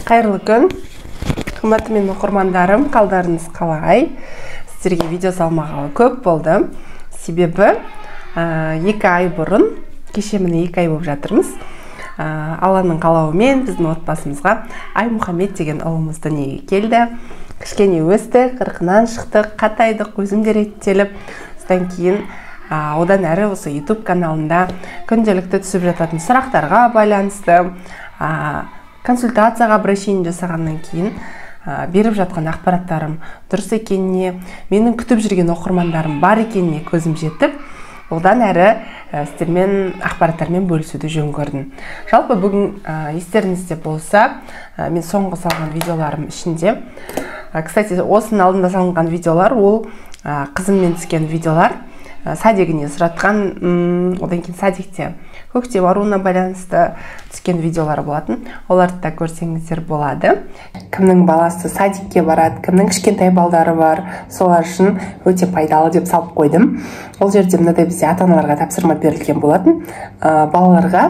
Қайырлы күн, қымбатты менің оқырмандарым, қалдарыңыз қалай? Сіздерге видео салмағалы көп болды. Себебі 2 ай бұрын, кеше міне 2 ай болып жатырмыз. Алланың қалауымен біздің отбасымызға Аймұхаммед деген ұлымыз дүниеге келді. Кішкене өсті, қырқынан шықтық, қатайдық, өзім де реттеліп. Содан кейін одан әрі осы YouTube каналында күнделікті түсіп жататын сұрақтарға байланысты консультацияға обращение жасағаннан кейін беріп жатқан ақпараттарым дұрыс екеніне, менің күтіп жүрген оқырмандарым бар екеніне көзім жетіп, одан әрі сіздермен ақпараттармен бөлісуді жөн көрдім. Жалпы бүгін естеріңізде болса, мен соңғы салған видеоларым ішінде, кстати, осының алдында салынған видеолар ол қызыммен түскен видеолар, садигіне сұратқан, одан кейін садикте көктем аруына байланысты түскен видеолар болатын. Оларды да көрсеңіздер болады. Кімнің баласы садикке барады, кімнің кішкентай балдары бар, солар үшін өте пайдалы деп салып қойдым. Ол жерде мынадай бізде ата аналарға тапсырма берілген болатын: балаларға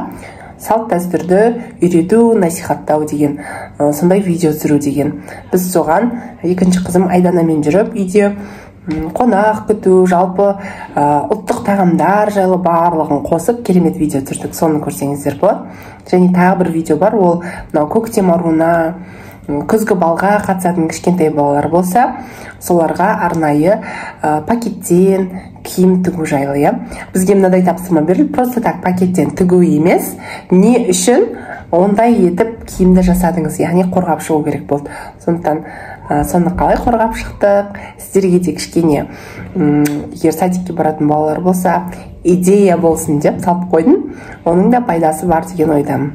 салт дәстүрді үйрету, насихаттау деген, сондай видео түсіру деген. Біз соған екінші қызым Айданамен жүріп, үйде қонақ күту, жалпы ұлттық тағамдар жайлы барлығын қосып керемет видео түсірдік. Соны көрсеңіздер болады. Және тағы бір видео бар, ол мынау көктем аруына, күзгі балға қатысатын кішкентай балалар болса, соларға арнайы пакеттен киім тігу жайлы. Иә, бізге мынадай тапсырма берілді: просто так пакеттен тігу емес, не үшін ондай етіп киімді жасадыңыз, яғни қорғап шығу керек болды. Сондықтан соны қалай қорғап шықтық, сіздерге де кішкене, егер садикке баратын балалар болса, идея болсын деп салып қойдым. Оның да пайдасы бар деген ойдамын.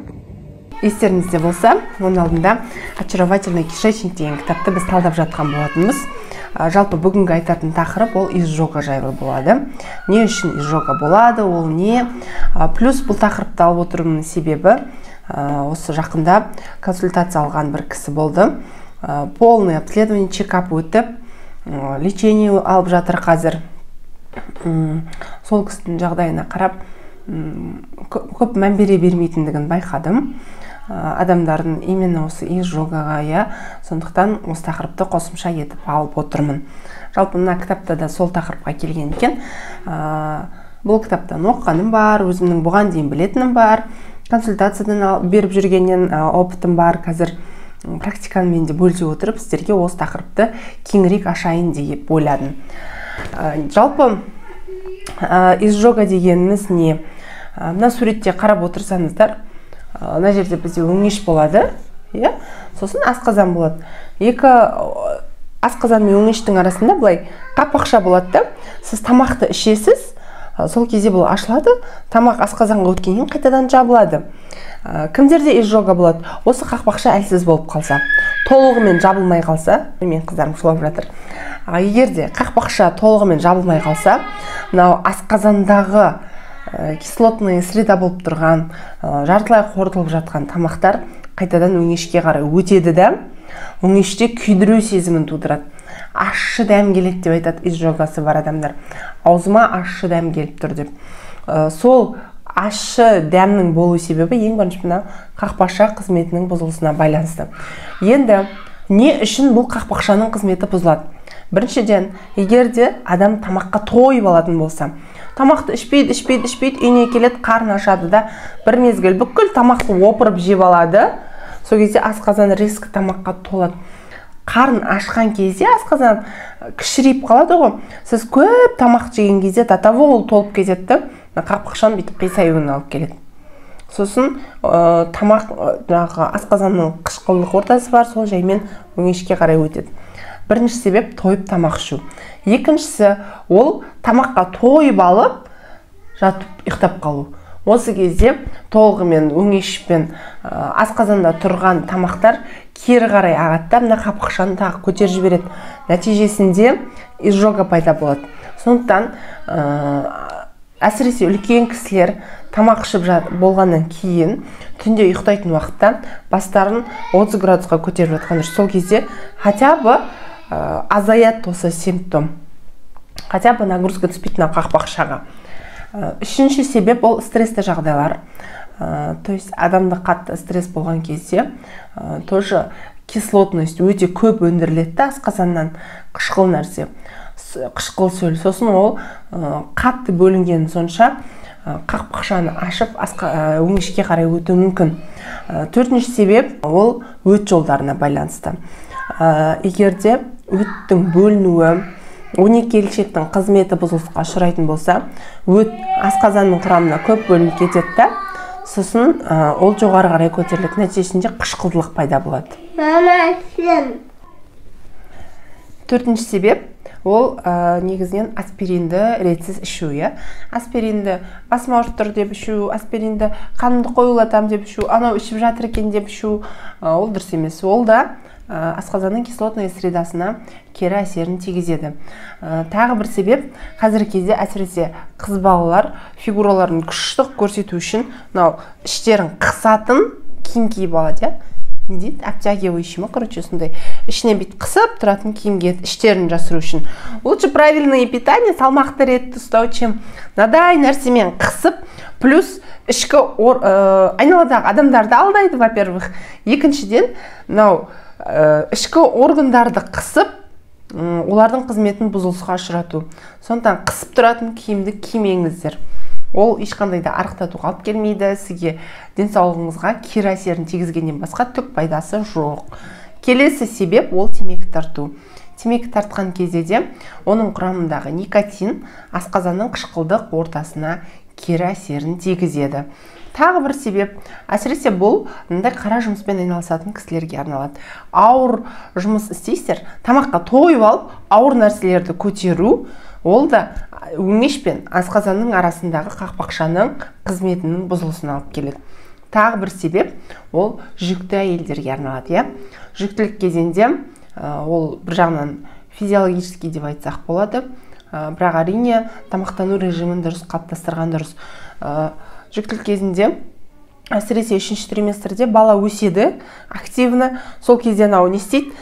Естеріңізде болса, оның алдында «Очаровательный кишечник» деген кітапты біз талдап жатқан болатынбыз. Жалпы бүгінгі айтатын тақырып ол изжога жайлы болады. Не үшін изжога болады, ол не? Плюс бұл тақырыпты алып отыруымның себебі, осы жақында консультация алған бір кісі болды. Полный обследование, чекап өтіп, лечение алып жатыр қазір. Сол кісінің жағдайына қарап, көп мән бере бермейтіндігін байқадым адамдардың именно осы изжогаға, иә. Сондықтан осы тақырыпты қосымша етіп алып отырмын. Жалпы мына кітапта да сол тақырыпқа келген екен. Бұл кітаптан оқығаным бар, өзімнің бұған дейін білетінім бар, консультациядан беріп жүргеннен опытым бар. Қазір практиканы мен де бөлісе отырып, сіздерге осы тақырыпты кеңірек ашайын деп ойладым. Жалпы изжога дегеніміз не? Мына суретте қарап отырсаңыздар, мына жерде бізде өңеш болады, иә, сосын асқазан болады. Екі асқазан мен өңештің арасында былай қақпақша болады да. Сіз тамақты ішесіз, сол кезде бұл ашылады, тамақ асқазанға өткеннен кейін қайтадан жабылады. Кімдерде изжога болады? Осы қақпақша әлсіз болып қалса, толығымен жабылмай қалса. Менің қыздарым шулап жатыр. Егер де қақпақша толығымен жабылмай қалса, мынау асқазандағы кислотный среда болып тұрған, жартылай қорытылып жатқан тамақтар қайтадан өңешке қарай өтеді да, өңеште күйдіру сезімін тудырады. Ащы дәм келеді деп айтады изжогасы бар адамдар, аузыма ащы дәм келіп тұр деп. Сол ащы дәмнің болу себебі ең бірінші мына қақпақша қызметінің бұзылысына байланысты. Енді не үшін бұл қақпақшаның қызметі бұзылады? Біріншіден, егер де адам тамаққа тойып алатын болса, тамақты ішпейді, ішпейді, ішпейді, үйіне келеді, қарны ашады да, бір мезгіл бүкіл тамақты опырып жеп алады. Сол кезде асқазан резко тамаққа толады. Қарын ашқан кезде асқазан кішірейіп қалады ғой. Сіз көп тамақ жеген кезде до того ол толып кетеді да, қақпақшаның бүйтіп қисаюына алып келеді. Сосын тамақ жаңағы асқазанның қышқылдық ортасы бар, сол жаймен өңешке қарай өтеді. Бірінші себеп – тойып тамақ ішу. Екіншісі – ол тамаққа тойып алып, жатып ұйықтап қалу. Осы кезде толығымен өңеш пен асқазанда тұрған тамақтар кері қарай ағады да, мына қақпақшаны тағы көтеріп жібереді. Нәтижесінде изжога пайда болады. Сондықтан әсіресе үлкен кісілер тамақ ішіп болғаннан кейін түнде ұйықтайтын уақытта бастарын 30 градусқа көтеріп жатқан дұрыс. Сол кезде хотя бы азаяды осы симптом, хотя бы нагрузка түспейді мына қақпақшаға. Үшінші себеп ол стрессті жағдайлар. То есть адамда қатты стресс болған кезде тоже кислотность өте көп өндіріледі да, асқазаннан қышқыл нәрсе, қышқыл сөл. Сосын ол қатты бөлінгені сонша, қақпақшаны ашып, өңешке қарай өтуі мүмкін. Төртінші себеп ол өт жолдарына байланысты. Егер де өттің бөлінуі, 12 ішектің қызметі бұзылысқа ұшырайтын болса, өт асқазанның құрамына көп бөлініп кетеді да, сосын ол жоғары қарай көтеріледі, нәтижесінде қышқылдылық пайда болады. Мама, сен. Төртінші себеп ол негізінен аспиринді ретсіз ішу, иә. Аспиринді басым ауырып тұр деп ішу, аспиринді қанымды қоюлатамын деп ішу, анау ішіп жатыр екен деп ішу, ол дұрыс емес. Ол да асқазанның кислотный средасына кері әсерін тигізеді. Тағы бір себеп, қазіргі кезде әсіресе қыз балалар фигураларын күшті көрсету үшін мынау іштерін қысатын киім киіп алады, иә. Не дейді? Обтягивающий ма, короче, сондай ішінен бүйтіп қысып тұратын киім киеді, іштерін жасыру үшін. Лучше правильное питание, салмақты ретті ұстау, чем мынадай нәрсемен қысып, плюс ішкі айналадағы адамдарды алдайды, во-первых. Екіншіден, мынау ішкі органдарды қысып, олардың қызметін бұзылысқа ұшырату. Сондықтан қысып тұратын киімді кимеңіздер. Ол ешқандай да арықтатуға алып келмейді, сізге денсаулығыңызға кері әсерін тигізгеннен басқа түк пайдасы жоқ. Келесі себеп ол темекі тарту. Темекі тартқан кезде де оның құрамындағы никотин асқазанның қышқылдық ортасына кері әсерін тигізеді. Тағы бір себеп, әсіресе бұл мындай қара жұмыспен айналысатын кісілерге арналады. Ауыр жұмыс істейсіздер, тамаққа тойып алып, ауыр нәрселерді көтеру, ол да өңеш пен асқазанның арасындағы қақпақшаның қызметінің бұзылысына алып келеді. Тағы бір себеп, ол жүкті әйелдерге арналады, иә. Жүктілік кезеңде ол бір жағынан физиологический деп айтсақ болады, бірақ әрине тамақтану режимін дұрыс қалыптастырған дұрыс. Жүктілік кезінде, әсіресе үшінші триместрде бала өседі активно, сол кезде анау не істейді?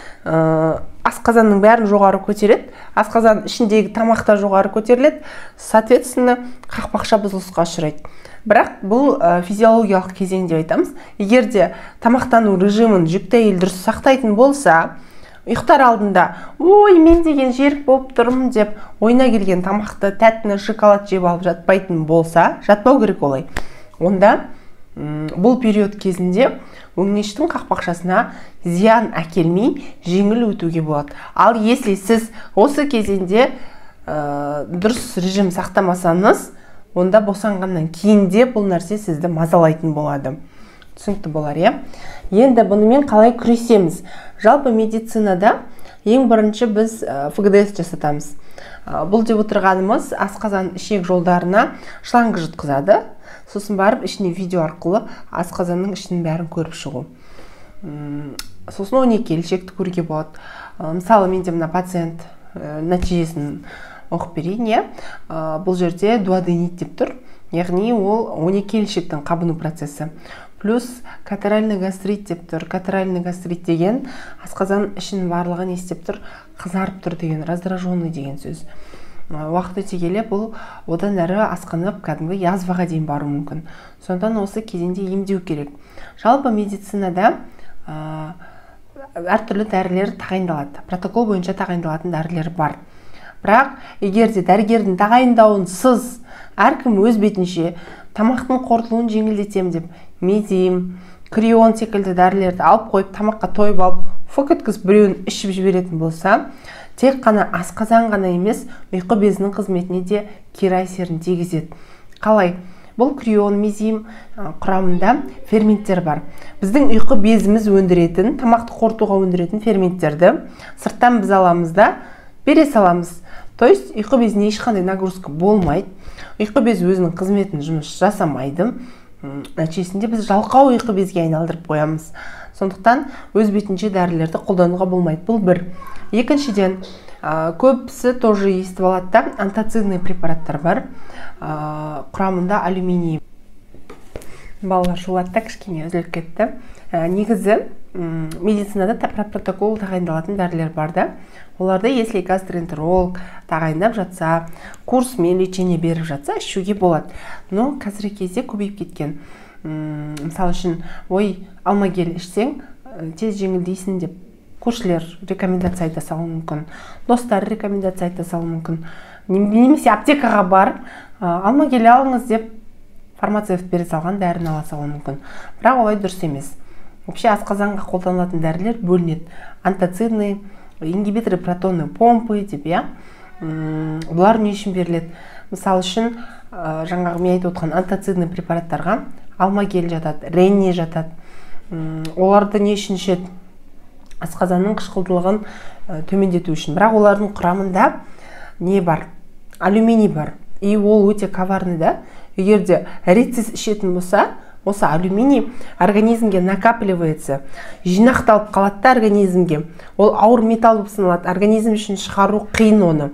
Асқазанның бәрін жоғары көтереді, асқазан ішіндегі тамақ та жоғары көтеріледі, соответственно, қақпақша бұзылысқа ұшырайды. Бірақ бұл физиологиялық кезең деп айтамыз. Егер де тамақтану режимін жүкті әйел дұрыс сақтайтын болса, ұйықтар алдында, ой, мен деген жерік болып тұрмын деп ойына келген тамақты, тәттіні, шоколад жеп алып жатпайтын болса, жатпау керек олай. Онда бұл период кезінде өңештің қақпақшасына зиян әкелмей жеңіл өтуге болады. Ал если сіз осы кезеңде дұрыс режим сақтамасаңыз, онда босанғаннан кейін де бұл нәрсе сізді мазалайтын болады. Түсінікті болар, иә? Енді бұнымен қалай күресеміз? Жалпы медицинада ең бірінші біз ФГДС жасатамыз. Бұл деп отырғанымыз асқазан ішек жолдарына шланг жұтқызады. Сосын барып ішіне видео арқылы асқазанның ішінің бәрін көріп шығу. Сосын 12 ішекті көруге болады. Мысалы, менде мына пациент нәтижесін оқып берейін, иә. Бұл жерде дуоденит деп тұр. Яғни ол 12 ішектің қабыну процесі. Плюс катаральный гастрит деп тұр. Катаральный гастрит деген асқазан ішінің барлығы не істеп тұр? Қызарып тұр деген, раздраженный деген сөз. Уақыт өте келе бұл одан әрі асқынып кәдімгі язваға дейін баруы мүмкін. Сондықтан осы кезеңде емдеу керек. Жалпы медицинада әртүрлі дәрілер тағайындалады. Протокол бойынша тағайындалатын дәрілер бар. Бірақ егер де дәрігердің тағайындауынсыз әркім өз бетінше тамақтың қорытылуын жеңілдетемін деп мезим, крион секілді дәрілерді алып қойып, тамаққа тойып алып, фок еткізіп біреуін ішіп жіберетін болса, тек қана асқазан ғана емес, ұйқы безінің қызметіне де кері әсерін тигізеді. Қалай? Бұл крион, мезим құрамында ферменттер бар. Біздің ұйқы безіміз өндіретін, тамақты қорытуға өндіретін ферменттерді сырттан біз аламыз да бере саламыз. То есть ұйқы безіне ешқандай нагрузка болмайды. Ұйқы безі өзінің қызметін жұмыс жасамайды. Нәтижесінде біз жалқау ұйқы безге айналдырып қоямыз. Сондықтан өз бетінше дәрілерді қолдануға болмайды. Бұл бір. Екіншіден, көбісі тоже естіп алады да, антацидный препараттар бар. Құрамында алюминий. Балалар шулады да, кішкене үзіліп кетті. Негізі медицинада протокол тағайындалатын дәрілер бар да. Оларды если гастроэнтеролог тағайындап жатса, курсмен лечение беріп жатса, ішуге болады. Но қазіргі кезде көбейіп кеткен. Мысалы үшін, ой, алмагел ішсең, тез жеңілдейсің деп көршілер рекомендация айта салуы мүмкін, достар рекомендация айта салуы мүмкін, немесе аптекаға барып, алмагел алыңыз деп фармацевт бере салған дәріні ала салуы мүмкін. Бірақ олай дұрыс емес. Вообще асқазанға қолданылатын дәрілер бөлінеді: антацидный, ингибиторы протонной помпы деп, иә. Бұлар не үшін беріледі? Мысалы үшін, жаңағы мен айтып отқан антацидный препараттарға алмагел жатады, ренни жатады. Оларды не үшін ішеді? Асқазанның қышқылдылығын төмендету үшін. Бірақ олардың құрамында не бар? Алюминий бар. И ол өте коварный да. Егер де ретсіз ішетін болса, осы алюминий организмге накапливается, жинақталып қалады да организмге. Ол ауыр металл болып саналады, организм үшін шығару қиын оны.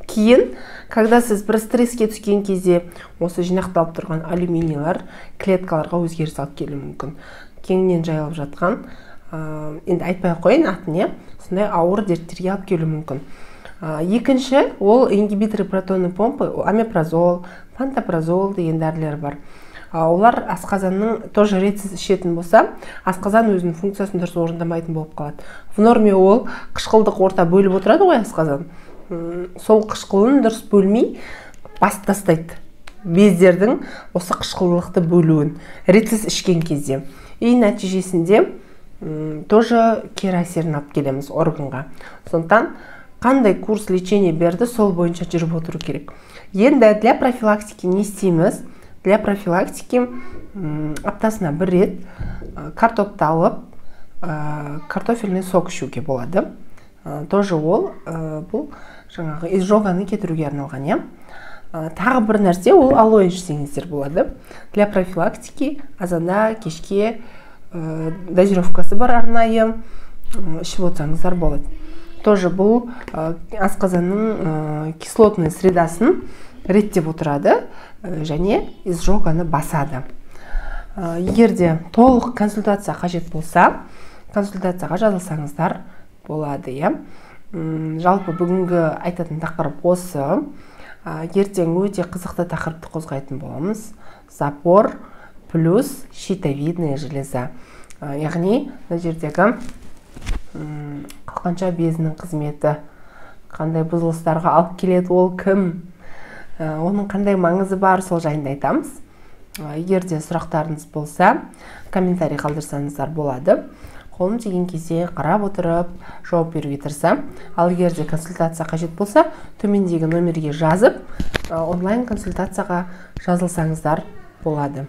Кейін, когда сіз бір стресске түскен кезде, осы жинақталып тұрған алюминийлар клеткаларға өзгеріс алып келуі мүмкін, кеңінен жайылып жатқан, енді айтпай ақ қояйын атын, иә, сондай ауыр дерттерге алып келуі мүмкін. Екінші ол ингибиторы протонной помпы, омепразол, пантопразол деген дәрілер бар. Олар асқазанның тоже ретсіз ішетін болса, асқазан өзінің функциясын дұрыс орындамайтын болып қалады. В норме ол қышқылдық орта бөліп отырады ғой асқазан. Сол қышқылын дұрыс бөлмей, басып тастайды бездердің осы қышқылдықты бөлуін ретсіз ішкен кезде. И нәтижесінде тоже кері әсерін алып келеміз органға. Сондықтан қандай курс лечения берді, сол бойынша жүріп отыру керек. Енді для профилактики не істейміз? Для профилактики аптасына бір рет картопты алып, картофельный сок ішуге болады. Тоже ол бұл жаңағы изжоганы кетіруге арналған, иә. Тағы бір нәрсе, ол алоэ ішсеңіздер болады для профилактики. Азанда, кешке, дозировкасы бар арнайы, ішіп отырсаңыздар болады. Тоже бұл асқазанның кислотный средасын реттеп отырады және изжоганы басады. Егер де толық консультация қажет болса, консультацияға жазылсаңыздар болады, иә. Жалпы бүгінгі айтатын тақырып осы. Ертең өте қызықты тақырыпты қозғайтын боламыз: запор плюс щитовидная железа, яғни мына жердегі қалқанша безінің қызметі қандай бұзылыстарға алып келеді, ол кім, оның қандай маңызы бар, сол жайында айтамыз. Егер де сұрақтарыңыз болса, комментарий қалдырсаңыздар болады. Қолым тиген кезде қарап отырып жауап беруге тырысамын. Ал егер де консультация қажет болса, төмендегі номерге жазып, онлайн консультацияға жазылсаңыздар болады.